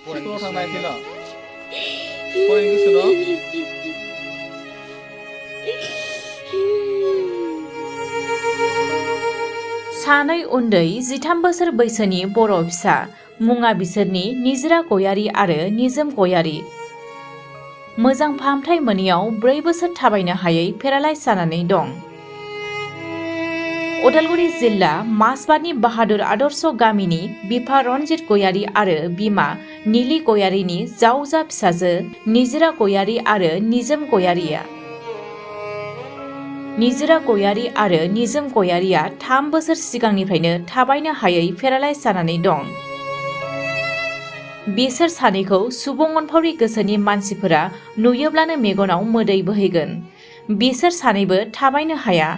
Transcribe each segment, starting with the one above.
स्कुलाव थांनाय फैल' फरायनो गोसो दं सानै उन्दै 13 बोसोर बैसोनि बर' फिसा मुङा बिसोरनि निजोरा गयारि आरो निजोम गयारि मोजां फाहामथाय मोनैयाव 4 बोसोर थाबायनो हायै पेरालाइज जानानै दं। उदालगुरि जिल्ला मासबादनि बाहादुर आदर्श गामिनि बिफा रनजित गयारि आरो बिमा नीलि गयारिनि जावजा फिसाजो निजोरा गयारि आरो निजोम गयारिया निजोरा गयारि आरो निजोम गयारिया 3 बोसोर सिगांनिफ्रायनो थाबायनो हायै पेरालाइज जानानै दं। बिसोर सानैखौ सुबुं अनफावरि गोसोनि मानसिफोरा नुयोब्लानो मेगनाव मोदै बोहैगोन। बिसोर सानैबो थाबायनो हाया,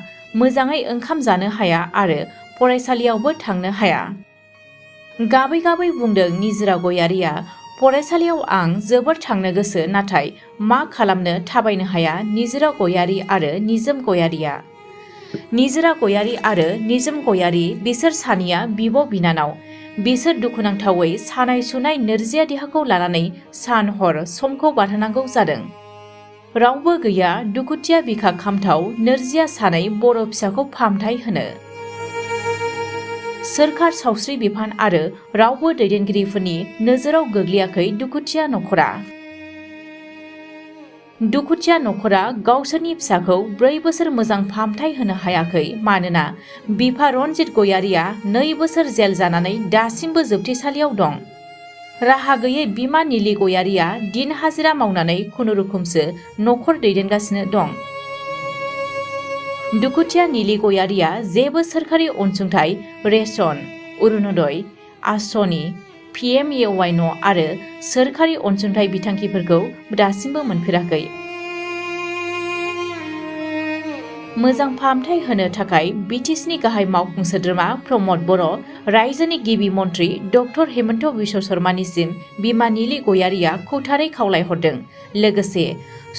मोजाङै ओंखाम जानो हाया आरो फरायसालियावबो थांनो हाया। गाबै गाबै बुंदों निजोरा गयारिया, फरायसालियाव आं जोबोद थांनो गोसो, नाथाय मा खालामनो थाबायनो हाया निजोरा गयारि आरो निजोम गयारिया। निजोरा गयारि आरो निजोम गयारि बिसोर सानैया बिब' बिनानाव। बिसोर दुखुनांथावै सानाय सुनाय नोरजिया देहाखौ लानानै सान हर समखौ बारहोनांगौ जादों। रावबो गैया दुखुथिया बिखा खामथाव नोरजिया सानै बर' फिसाखौ फाहामथाय होनो। सोरखार सावस्रि बिफान आरो रावबो दैदेनगिरिफोरनि नोजोराव गोग्लैयाखै दुखुथिया नखरा। दुखुथिया नखरा गावसोरनि फिसाखौ 4 बोसोर मोजां फाहामथाय होनो हायाखै मानोना बिफा रनजित गयारिया 2 बोसोर जेल जानानै दासिमबो जोबथेसालियाव दं। राहा गैयै बिमा नीलि गयारिया दिन हाजिरा मावनानै खुनुरुखुमसो नखर दैदेनगासिनो दं। दुखुथिया नीलि गयारिया जेबो सोरखारि अनसुंथाइ, रेशन, अरुणोदय, आसनि, PMAY न' आरो सोरखारि अनसुंथाइ बिथांखिफोरखौ दासिमबो मोनफेराखै। मोजां फाहामथाय होनो थाखाय BTSनि गाहाय मावफुं सोद्रोमा प्रमद बर', रायजोनि गिबि मन्त्रि डक्टर हेमन्त बिश्व शर्मानिसिम बिमा नीलि गयारिया खौथारै खावलायहरदों। लोगोसे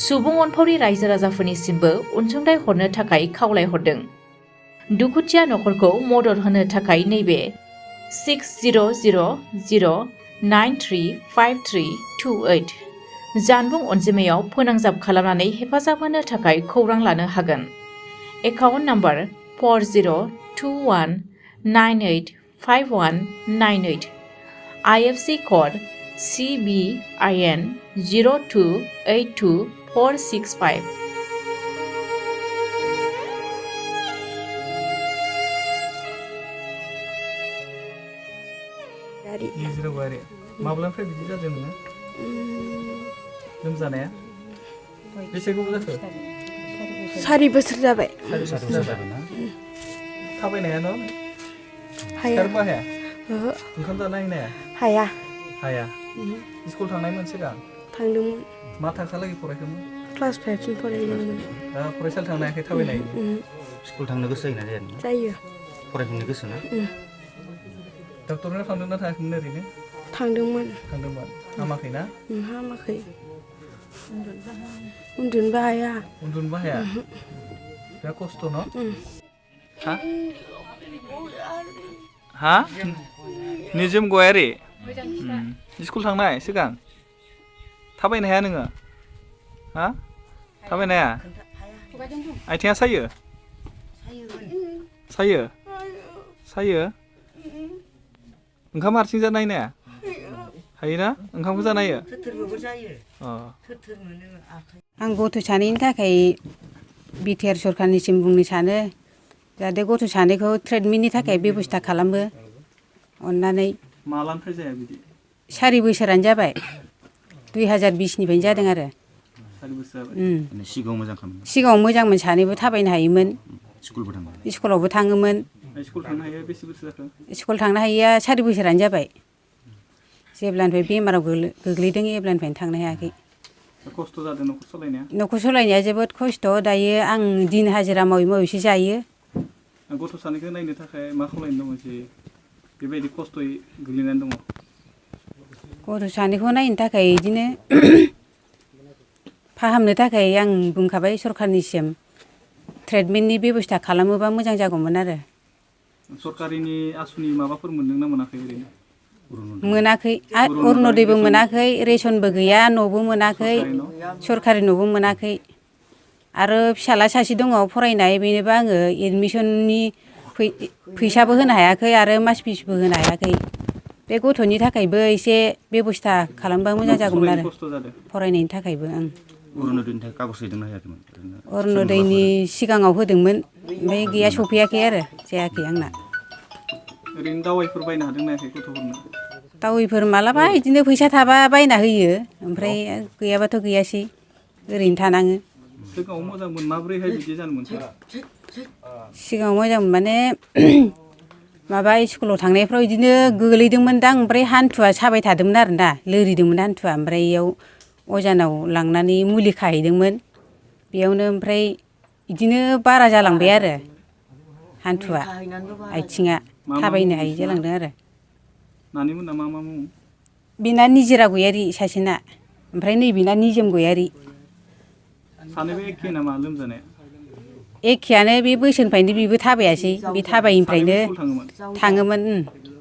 सुबुं अनफावरि रायजो राजाफोरनिसिमबो अनसुंथाइ हरनो थाखाय खावलायहरदों। दुखुथिया नखरखौ मदद होनो थाखाय नैबे 6000935328 जानबुं अनजिमायाव फोनांजाब खालामनानै हेफाजाब होनो थाखाय खौरां लानो हागोन। Account number 4021985198 IFC code CBIN 0282465। निजोरा गयारि माब्लानिफ्राय बिदि जादों नोङो लोमजानाया बेसे गोबाव जाखो 4 बोसोर जाबाय। 4 बोसोर जाबाय ना थाबायनो हाया न' हाया सिखारनोबो हाया ओहो ओंखाम जानो हाया हाया हाया स्कुल थांनायमोन सिगां थांदोंमोन मा थाखोहालागै फरायखोमोन क्लास 5 सिम फरायदोंमोन। दा फरायसालि थांनो हायाखै थाबायनो हायो स्कुल थांनो गोसो जायोना जाया नोङो? जायो फरायफिननो गोसो ना? डक्टरनाव थांदोंना थाङाखैमोन ओरैनो थांदोंमोन हामाखै ना हामाखै उन्दुनोबो हाया बिराद खस्थ' न' हा निजोम गयारि स्कुल थांनाय सिगां थाबायनो हाया नोङो हा थाबायनो हाया आथिङा सायो ओंखाम हारसिं जानो हायो ना हायोना ओंखामखौ जानो हायो आं गथ' सानैनि थाखाय बिटिआर सरखारनिसिम बुंनो सानो जाहाथे गथ' सानैखौ ट्रिटमेन्टनि थाखाय बेबस्था खालामो अननानै। मालानिफ्राय जाया बिदि 4 बोसोरानो जाबाय 2020निफ्रायनो जादों आरो 4 बोसोर जाबाय सिगाङाव मोजां खालामो सिगाङाव मोजांमोन सानैबो थाबायनो हायोमोन स्कुलबो थाङो स्कुलावबो थाङोमोन स्कुल थांनो हायो बेसे बोसोर जाखो स्कुल थांनो हायैया 4 बोसोरानो जाबाय जेब्लानिफ्राय बेमाराव गोग्लैदों एब्लानिफ्रायनो थांनो हायाखै। खस्थ' जादों न'खर सालायनाया जोबोद खस्थ'। दायो आं दिन हाजिरा मावै मावैसो जायो। गथ' सानैखौ नायनो थाखाय मा खालामनो दङ जे बेबायदि खस्थ'यै गोग्लैनानै दङ गथ' सानैखौ नायनो थाखाय बिदिनो फाहामनो थाखाय आं बुंखाबाय सरखारनिसिम ट्रिटमेन्टनि बेबस्था खालामोबा मोजां जागौमोन आरो। सरकारिनि आसुनि माबाफोर मोनदों ना मोनाखै ओरैनो मोनाखै अरुनदयबो मोनाखै रेसनबो गैया न'बो मोनाखै सरखारि न'बो मोनाखै आरो फिसाला सासे दङ फरायनाय बेनोबो आङो एडमिसननि फैसाबो होनो हायाखै आरो मास फिसबो होनो हायाखै बे गथ'नि थाखायबो एसे बेबस्था खालामबा मोजां जागौमोन आरो फरायनायनि थाखायबो अरुनदयनि थाखाय कागज हैदोंना हैयाखैमोन अरुनदयनि सिगाङाव होदोंमोन ओमफ्राय गैया सफैयाखै आरो जायाखै आंना ओरैनो दावाइफोर बायनो हादोंना हायाखै गथ'फोरनो दावैफोर मालाबा बिदिनो फैसा थाबा बायना होयो ओमफ्राय गैयाबाथ' गैयासै ओरैनो थानाङो सिगाङाव मोजांमोन माब्रैहाय बिदि जानो मोनखो सिगाङाव मोजांमोन माने माबा स्कुलाव थांनायफ्राव बिदिनो गोलैदोंमोनदां ओमफ्राय हान्थुआ साबाय थादोंमोन आरोना लोरिदोंमोन हान्थुआ ओमफ्राय इयाव अजानाव लांनानै मुलि खाहैदोंमोन बेयावनो ओमफ्राय बिदिनो बारा जालांबाय आरो हान्थुआ आथिङा थाबायनो हायि जालांदों आरो नानिमोना मा मा मुं बिना निजोरा गयारि सासेना ओमफ्राय नैबेना निजोम गयारि सानैबो एखे नामा लोमजानाया एखेयानो बे बोसोरनिफ्रायनो बेबो थाबायासै बे थाबायनिफ्रायनो सानैबो स्कुल थाङोमोन थाङोमोन